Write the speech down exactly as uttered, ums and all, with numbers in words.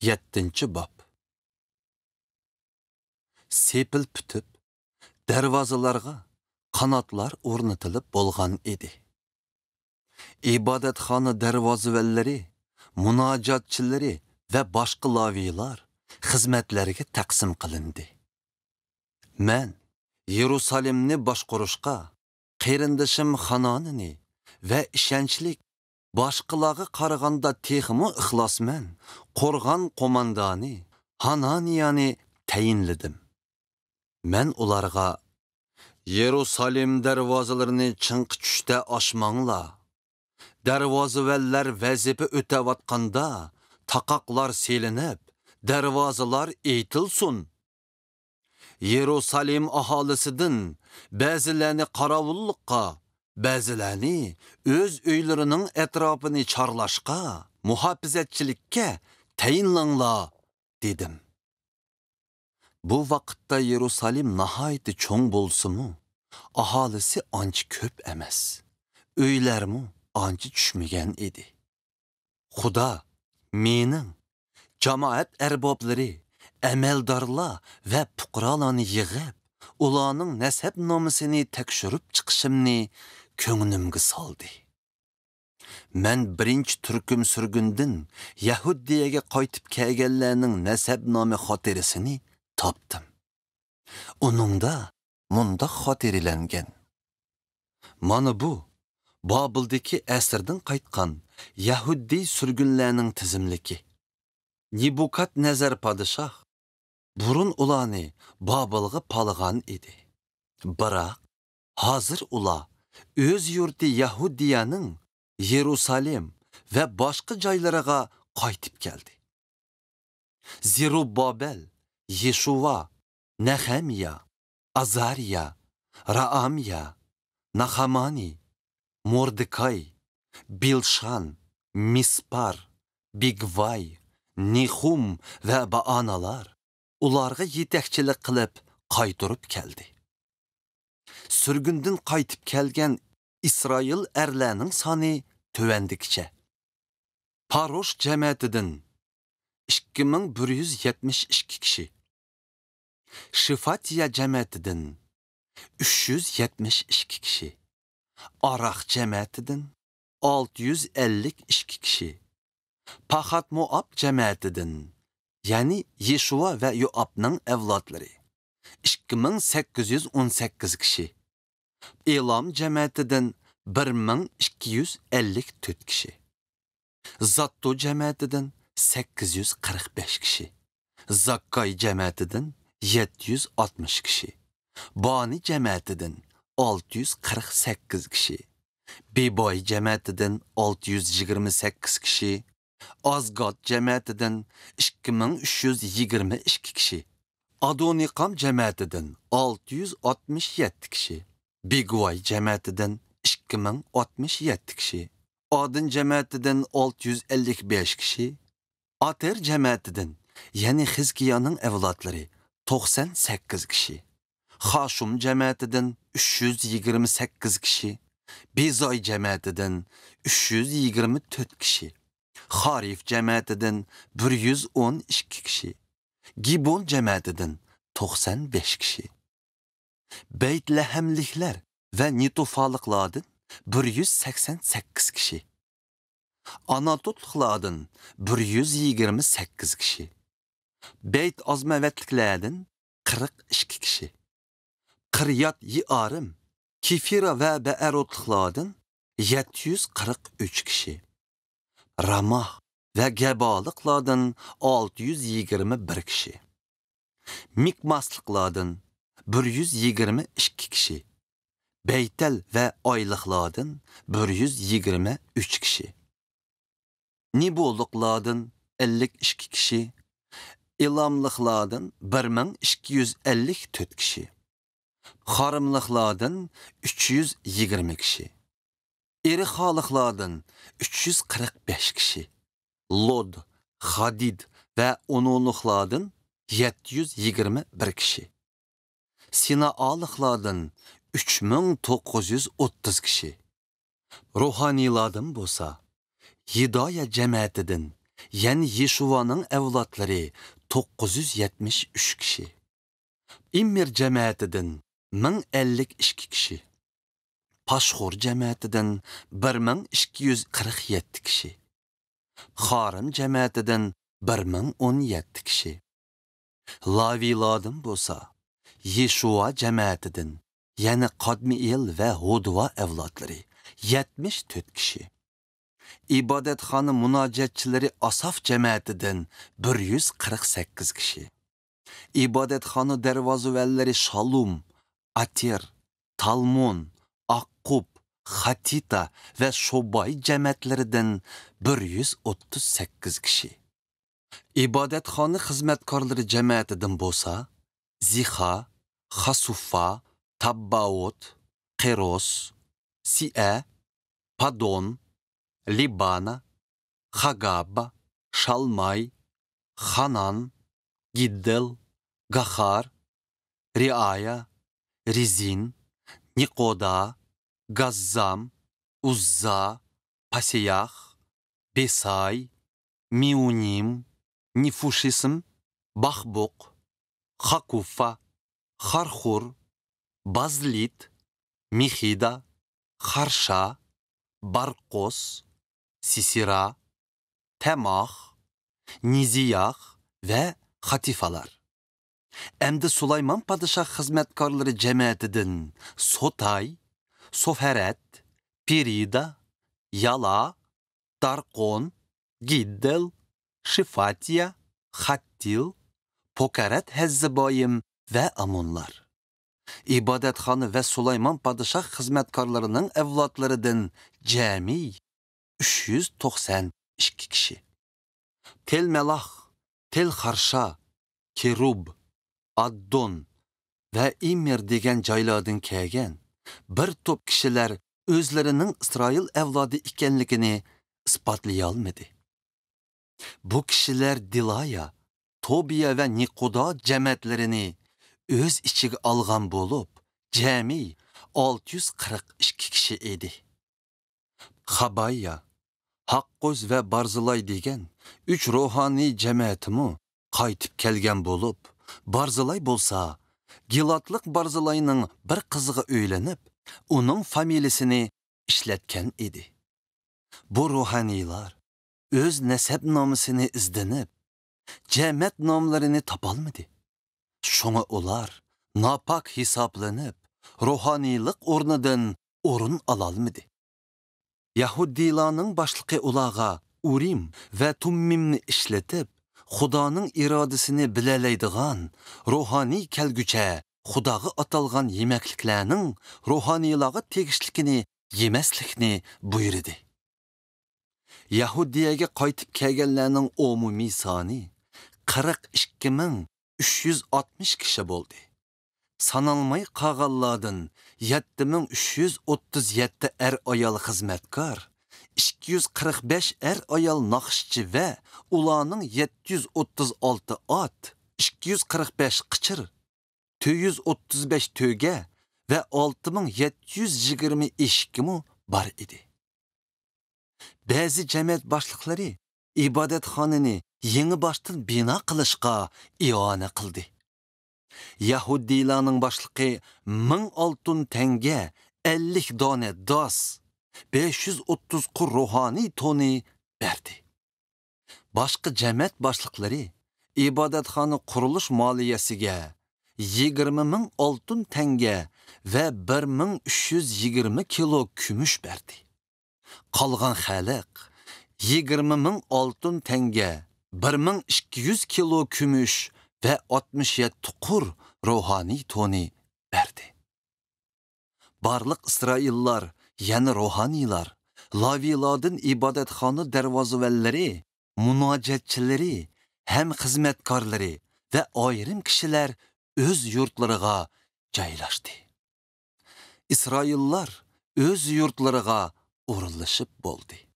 يەتتىنچى باب. سېپىل پۈتۈپ، دەرۋازىلارغا قاناتلار ئورنىتىلىپ بولغان ئىدى. ئىبادەتخانا دەرۋازىۋەنلىرى، مۇناجاتچىلىرى ۋە باشقا لاۋىيلار خىزمەتلەرگە تەقسىم قىلىندى. مەن يېرۇسالېمنى باشقۇرۇشقا قېرىندىشىم خانانىنى ۋە ئىشەنچلىك، باشقىلارغا قارىغاندا تېخىمۇ ئىخلاسمەن قورغان قوماندانى ھانانىيانى تەيىنلىدىم. مەن ئۇلارغا، «يېرۇسالېم دەرۋازىلىرىنى چىڭقى چۈشتە ئاچماڭلار. دەرۋازىۋەنلەر ۋەزىپە ئۆتەۋاتقاندا تاقاقلار سېلىنىپ، دەرۋازىلار ئېيتىلسۇن. يېرۇسالېم ئاھالىسىدىن بەزىلەرنى قاراۋۇللۇققا، بەزىلەرنى ئۆز ئۆيلىرىنىڭ ئەتراپىنى چارلاشقا، مۇھاپىزەتچىلىككە تەيىنلەڭلار» دېدىم. بۇ ۋاقىتتا يېرۇسالېم ناھايىتى چوڭ بولسىمۇ، ئاھالىسى ئانچە كۆپ ئەمەس، ئۆيلەرمۇ ئانچە چۈشمىگەن ئىدى. خۇدا مېنىڭ جامائەت ئەربابلىرى، ئەمەلدارلار ۋە پۇقرالارنى يىغىپ، ئۇلارنىڭ نەسەبنامىسىنى تەكشۈرۈپ چىقىشىمنى كۆڭلۈمگە سالدى. مەن بىرىنچى تۈركۈم سۈرگۈندىن يەھۇدىيەگە قايتىپ كەلگەنلەرنىڭ نەسەبنامە خاتىرىسىنى تاپتىم. ئۇنىڭدا مۇنداق خاتىرىلەنگەن: «مانا بۇ بابىلدىكى ئەسىردىن قايتقان يەھۇدىي سۈرگۈنلەرنىڭ تىزىملىكى. نېبۇكادنەزەر پادىشاھ بۇرۇن ئۇلارنى بابىلغا پالىغان ئىدى. بىراق ھازىر ئۇلار ئۆز يۇرتى يەھۇدىيەنىڭ يېرۇسالېم ۋە باشقا جايلىرىغا قايتىپ كەلدى. زېرۇببابەل، يېشۇۋا، نەخەمىيا، ئازارىيا، رائامىيا، ناخامانى، موردېكاي، بىلشان، مىسپار، بىگۋاي، نېخۇم ۋە بائانالار ئۇلارغا يېتەكچىلىك قىلىپ قايتۇرۇپ كەلدى.» سۈرگۈندىن قايتىپ كەلگەن ئىسرائىل ئەرلەرنىڭ سانى تۆۋەندىكىچە: پاروش جەمەتىدىن ئىككى مىڭ بىر يۈز يەتمىش ئىككى كىشى، شىفاتىيە جەمەتىدىن ئۈچ يۈز يەتمىش ئىككى كىشى، ئاراق جەمەتىدىن ئالتە يۈز ئەللىك ئىككى كىشى، پاخات موئاب جەمەتىدىن، يەنى يېشۇۋا ۋە يوئابنىڭ ئەۋلادلىرى، ئىككى مىڭ سەككىز يۈز ئون سەككىز كىشى، ئېلام جەمەتىدىن بىر مىڭ ئىككى يۈز ئەللىك تۆت كىشى، زاتتو جەمەتىدىن سەككىز يۈز قىرىق بەش كىشى، زاككاي جەمەتىدىن يەتتە يۈز ئاتمىش كىشى، بانى جەمەتىدىن ئالتە يۈز قىرىق سەككىز كىشى، بىباي جەمەتىدىن ئالتە يۈز يىگىرمە سەككىز كىشى، ئازگاد جەمەتىدىن ئىككى مىڭ ئۈچ يۈز يىگىرمە ئىككى كىشى، ئادونىقام جەمەتىدىن ئالتە يۈز ئاتمىش يەتتە كىشى، بىگۋاي جەمەتىدىن ئىككى مىڭ ئاتمىش يەتتە كىشى، ئادىن جەمەتىدىن ئالتە يۈز ئەللىك بەش كىشى، ئاتېر جەمەتىدىن، يەنى خىزكىيانىڭ ئەۋلادلىرى، توقسان سەككىز كىشى، خاشۇم جەمەتىدىن ئۈچ يۈز يىگىرمە سەككىز كىشى، بىزاي جەمەتىدىن ئۈچ يۈز يىگىرمە تۆت كىشى، خارىف جەمەتىدىن بىر يۈز ئون ئىككى كىشى، گىبون جەمەتىدىن توقسان بەش كىشى. بەيتلەھەملىكلەر ۋە نېتوفالىقلاردىن بىر يۈز سەكسەن سەككىز كىشى، ئاناتوتلۇقلاردىن بىر يۈز يىگىرمە سەككىز كىشى، بەيت ئازمەۋەتلىكلەردىن قىرىق ئىككى كىشى، قىريات يېئارىم، كېفىرا ۋە بەئەروتلۇقلاردىن يەتتە يۈز قىرىق ئۈچ كىشى، راماھ ۋە گەبالىقلاردىن ئالتە يۈز يىگىرمە بىر كىشى، مىكماسلىقلاردىن بىر يۈز يىگىرمە ئىككى كىشى، بەيتەل ۋە ئايلىقلاردىن بىر يۈز يىگىرمە ئۈچ كىشى، نېبولۇقلاردىن ئەللىك ئىككى كىشى، ئېلاملىقلاردىن بىر مىڭ ئىككى يۈز ئەللىك تۆت كىشى، خارىملىقلاردىن ئۈچ يۈز يىگىرمە كىشى، ئېرىخالىقلاردىن ئۈچ يۈز قىرىق بەش كىشى، لود، خادىد ۋە ئونۇلۇقلاردىن يەتتە يۈز يىگىرمە بىر كىشى، سىنائالىقلاردىن ئۈچ مىڭ توققۇز يۈز ئوتتۇز كىشى، روھانىيلاردىن بولسا، يىدايا جەمەتىدىن يەنى يېشۇۋانىڭ ئەۋلادلىرى توققۇز يۈز يەتمىش ئۈچ كىشى. ئىممېر جەمەتىدىن مىڭ ئەللىك ئىككى كىشى. پاشخۇر جەمەتىدىن بىر مىڭ ئىككى يۈز قىرىق يەتتە كىشى. خارىم جەمەتىدىن بىر مىڭ ئون يەتتە كىشى. لاۋىلاردىن بولسا، يېشۇۋا جەمەتىدىن، يەنى قادمىئېل ۋە ھودۋا ئەۋلادلىرى يەتمىش تۆت كىشى. ئىبادەتخانا مۇناجەتچىلىرى ئاساف جەمەتىدىن بىر يۈز قىرىق سەككىز كىشى. ئىبادەتخانا دەرۋازىۋەنلىرى شالۇم، ئاتېر، تالمون، ئاققۇپ، خاتىتا ۋە شوباي جەمەتلىرىدىن بىر يۈز ئوتتۇز سەككىز كىشى. ئىبادەتخانا خىزمەتكارلىرى جەمەتىدىن بولسا، زىخا، خاسۇفا، تابباۋوت، قېروس، سىئە، پادون، لىبانا، خاگابا، شالماي، خانان، گىددېل، گاخار، رىئايا، رېزىن، نىقودا، گاززام، ئۇززا، پاسىياخ، بېساي، مېئۇنىم، نېفۇشىسىم، باخبۇق، خاكۇفا، خارخۇر، بازلىت، مېخىدا، خارشا، بارقوس، سىسىرا، تەماخ، نىزىياخ ۋە خاتىفالار. ئەمدى سۇلايمان پادىشاھ خىزمەتكارلىرى جەمەتىدىن سوتاي، سوفەرەت، پىرىدا، يالا، دارقون، گىددېل، شىفاتىيا، خاتتىل، پوكارەت ھەززىبايىم ۋە ئامونلار. ئىبادەتخانا ۋە سۇلايمان پادىشاھ خىزمەتكارلىرىنىڭ ئەۋلادلىرىدىن جەمئىي ئۈچ يۈز توقسان ئىككى كىشى. تېلمەلاخ، تېلخارشا، كېرۇب، ئاددون ۋە ئىمېر دېگەن جايلاردىن كەلگەن بىر توپ كىشىلەر ئۆزلىرىنىڭ ئىسرائىل ئەۋلادى ئىكەنلىكىنى ئىسپاتلىيالمىدى. بۇ كىشىلەر دىلايا، توبىيا ۋە نىقودا جەمەتلىرىنى ئۆز ئىچىگە ئالغان بولۇپ، جەمئىي ئالتە يۈز قىرىق ئىككى كىشى ئىدى. خابايا، ھاققوز ۋە بارزىلاي دېگەن ئۈچ روھانىي جەمەتىمۇ قايتىپ كەلگەن بولۇپ، بارزىلاي بولسا گىلادلىق بارزىلاينىڭ بىر قىزىغا ئۆيلىنىپ، ئۇنىڭ فامىلىسىنى ئىشلەتكەن ئىدى. بۇ روھانىيلار ئۆز نەسەبنامىسىنى ئىزدىنىپ، جەمەت ناملىرىنى تاپالمىدى. شۇڭا ئۇلار ناپاك ھېسابلىنىپ، روھانىيلىق ئورنىدىن ئورۇن ئالالمىدى. يەھۇدىيلارنىڭ باشلىقى ئۇلارغا ئۇرىم ۋە تۇممىمنى ئىشلىتىپ، خۇدانىڭ ئىرادىسىنى بىلەلەيدىغان روھانىي كەلگۈچە خۇداغا ئاتالغان يېمەكلىكلەرنىڭ روھانىيلارغا تېگىشلىكىنى يېمەسلىكنى بۇيرۇدى. يەھۇدىيەگە قايتىپ كەلگەنلەرنىڭ ئومۇمىي سانى قىرىق ئىككى مىڭ ئۈچ يۈز ئاتمىش كىشى بولدى. سانالماي قالغانلاردىن يەتتە مىڭ ئۈچ يۈز ئوتتۇز يەتتە ئەر-ئايال خىزمەتكار، ئىككى يۈز قىرىق بەش ئەر-ئايال ناخشىچى ۋە ئۇلارنىڭ يەتتە يۈز ئوتتۇز ئالتە ئات، ئىككى يۈز قىرىق بەش قېچىر، تۆت يۈز ئوتتۇز بەش تۆگە ۋە ئالتە مىڭ يەتتە يۈز يىگىرمە ئېشىكىمۇ بار ئىدى. بەزى جەمەت باشلىقلىرى ئىبادەتخانىنى يېڭىباشتىن بىنا قىلىشقا ئىئانە قىلدى. يەھۇدىيلارنىڭ باشلىقى مىڭ ئالتۇن تەڭگە، ئەللىك دانە داس، بەش يۈز ئوتتۇز قۇر روھانىي تونى بەردى. باشقا جەمەت باشلىقلىرى ئىبادەتخانا قۇرۇلۇش مالىيەسىگە يىگىرمە مىڭ ئالتۇن تەڭگە ۋە بىر مىڭ ئۈچ يۈز يىگىرمە كىلو كۈمۈش بەردى. قالغان خەلق يىگىرمە مىڭ ئالتۇن تەڭگە، بىر مىڭ ئىككى يۈز كىلو كۈمۈش ۋە ئاتمىش يەتتە قۇر روھانىي تونى بەردى. بارلىق ئىسرائىللار، يەنى روھانىيلار، لاۋىيلاردىن ئىبادەتخانا دەرۋازىۋەنلىرى، مۇناجەتچىلىرى، ھەم خىزمەتكارلىرى ۋە ئايرىم كىشىلەر ئۆز يۇرتلىرىغا جايلاشتى. ئىسرائىللار ئۆز يۇرتلىرىغا ئورۇنلىشىپ بولدى.